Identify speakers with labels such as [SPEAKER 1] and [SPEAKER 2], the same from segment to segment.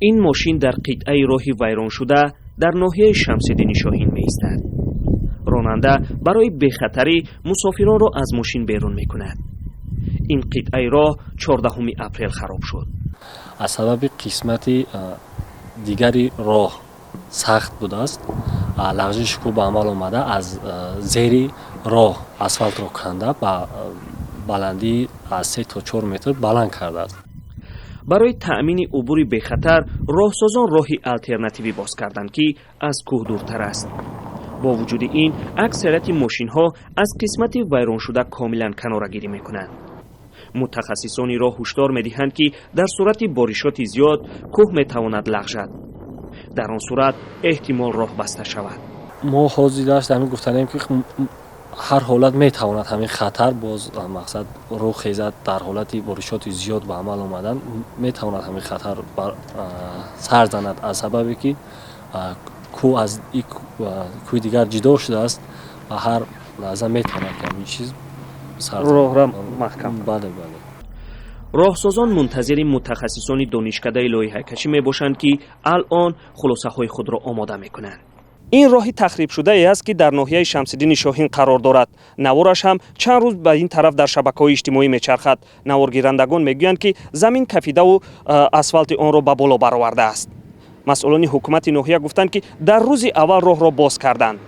[SPEAKER 1] Ин мошин дар қитъаи роҳи вайроншуда дар ноҳияи Шамсиддини Шоҳин меистад. Ронанда барои бехатарӣ мусофиронро аз мошин берун мекунад. Ин қитъаи роҳ 14 апрел хароб шуд.
[SPEAKER 2] Аз сабаби қисмати дигари роҳ сахт будааст, лағжиши кӯҳ ба амал омада, аз зери роҳ асфалтро канда, ба баландии аз 3 то 4 метр баланд кардааст.
[SPEAKER 1] Барои таъмини убури бехатар роҳсозон роҳи алтернативӣ боз карданд, ки аз кӯҳ дуртар аст. Бо вуҷуди ин, аксарияти мошинҳо аз қисмати вайроншуда комилан канорагирӣ мекунанд. Мутахассисони роҳ ҳушдор медиҳанд, ки дар сурати боришоти зиёд кӯҳ метавонад лағжад. Дар он сурат эҳтимол роҳ баста шавад.
[SPEAKER 2] Мо ҳозир ҳамин гуфтанем, ки ҳар ҳолат метавонад ҳамин хатар боз, мақсад, рӯ хезад. Дар ҳолати боришоти зиёд ба амал омадан метавонад ҳамин хатар сар занад, аз сабабе ки кӯҳ аз кӯҳи дигар ҷудо шудааст ва ҳар лаҳза метавонад ки ҳамин чиз
[SPEAKER 1] роҳра маҳкам.
[SPEAKER 2] Бале.
[SPEAKER 1] Роҳсозон мунтазири мутахассисони донишкадаи лоиҳакашӣ мебошанд, ки алъон хулосаҳои худро омода мекунанд. Ин роҳи тахрибшудае аст, ки дар ноҳияи Шамсиддини Шоҳин қарор дорад. Навораш ҳам чанд рӯз ба ин тараф дар шабакаҳои иҷтимоӣ мечархад. Наворгирандагон мегӯянд, ки замин кафидаву асфалти онро ба боло баровардааст. Масъулони ҳукумати ноҳия гуфтанд, ки дар рӯзи аввал роҳро боз карданд.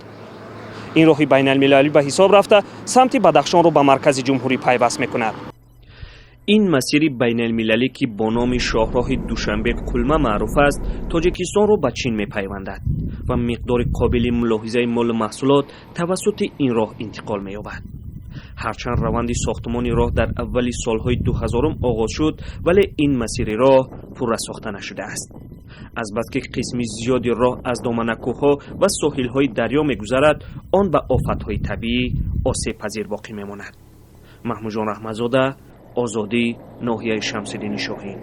[SPEAKER 1] Ин роҳи байналмилалӣ ба ҳисоб рафта, самти Бадахшонро ба маркази ҷумҳурӣ пайваст мекунад. Ин масири байналмилалӣ, ки бо номи шоҳроҳи Душанбе Қулма маъруф аст, Тоҷикистонро ба Чин мепайвандад ва миқдори қобили мулоҳизаи молу маҳсулот тавассути ин роҳ интиқол меёбад. Ҳарчанд раванди сохтмони роҳ дар аввали солҳои 2000-ум оғоз шуд, вале ин масири роҳ пурра сохта нашудааст. Азбаски қисми зиёди роҳ аз доманакӯҳҳо ва соҳилҳои дарё мегузарад, он ба офатҳои табиӣ осебпазир боқӣ мемонад. Маҳмудҷон Раҳматзода, Озодӣ, ноҳияи Шамсиддини Шоҳин.